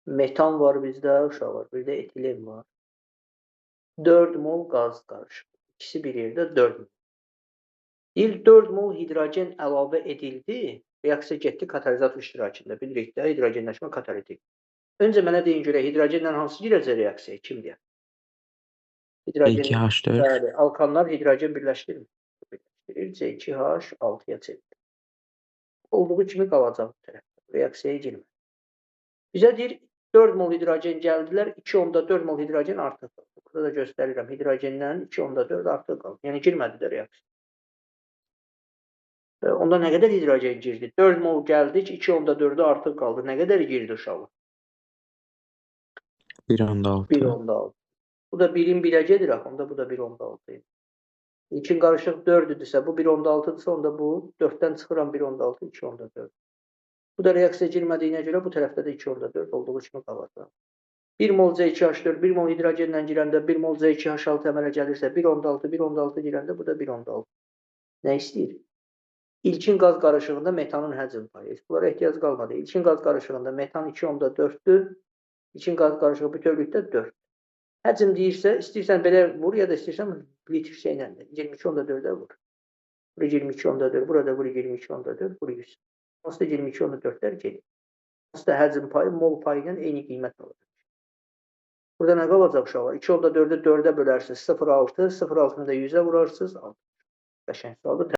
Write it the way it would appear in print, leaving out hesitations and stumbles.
Metan var bizdə, uşaqlar. Bir də etilen var. 4 mol qaz qarışığı. İkisi bir yerdə 4 mol. Deyir, 4 mol hidrogen əlavə edildi. Reaksiya getdi katalizator iştirakında. Bilirik də, hidrogenləşmə katalitik. Öncə mənə deyin görək, hidrogenlə hansı girəcək reaksiyaya? Kim deyər? Hidrogen, C2H4. Bəli, alkanlar hidrogen birləşdirir. Birləşdirir, C2H6-ya çevirir. Olduğu kimi qalacaq bu tərəfdə. Reaksiyaya girmir. Bizə deyir, 4 mol hidrogen gəldilər, 2,4 mol hidrogen artıq qaldı. Burada da göstərirəm, hidrogendən 2,4 artıq qaldı. Yəni girmədi də reaksiya. Onda nə qədər hidrogen girdi? 4 mol gəldik, 2,4-ü artıq qaldı. Nə qədər girdi uşaqlar? 1,6. 1,6. Bu da 1-in 1-ə gedir axı, onda bu da 1,6 idi. İlkin qarışıq 4 idisə, bu 1,6-dırsa, onda bu 4-dən çıxıram 1,6, 2,4. Bu da reaksiya girmədiyinə görə bu tərəfdə də 2,4 olduğu kimi qalacaq. 1 mol C2H4, 1 mol hidrogenlə girəndə 1 mol C2H6 əmələ gəlirsə, 1,6, 1,6 girəndə bu da 1,6. Nə istəyir? İlkin qaz qarışığında metanın həcm payı. Heç bunlara ehtiyac qalmadı. İlkin qaz qarışığında metan 2,4-dür. İlkin qaz qarışığı bütövlükdə 4. Həcm deyirsə, istəyirsən belə vur ya da istəyirsən litr şeylə də 22,4-ə vur. Bura 22,4, burada vur 22,4, vur 100. Onsuz da 22,4-lər gedir. Onsuz da həcm payı mol payı ilə eyni qiymət alacaq. Burada nə qalacaq uşaqlar? 2,4-ü 4-ə bölərsiniz 0,6, 0,6-nı da 100-ə vurarsınız 6. Qəşəng sualdır.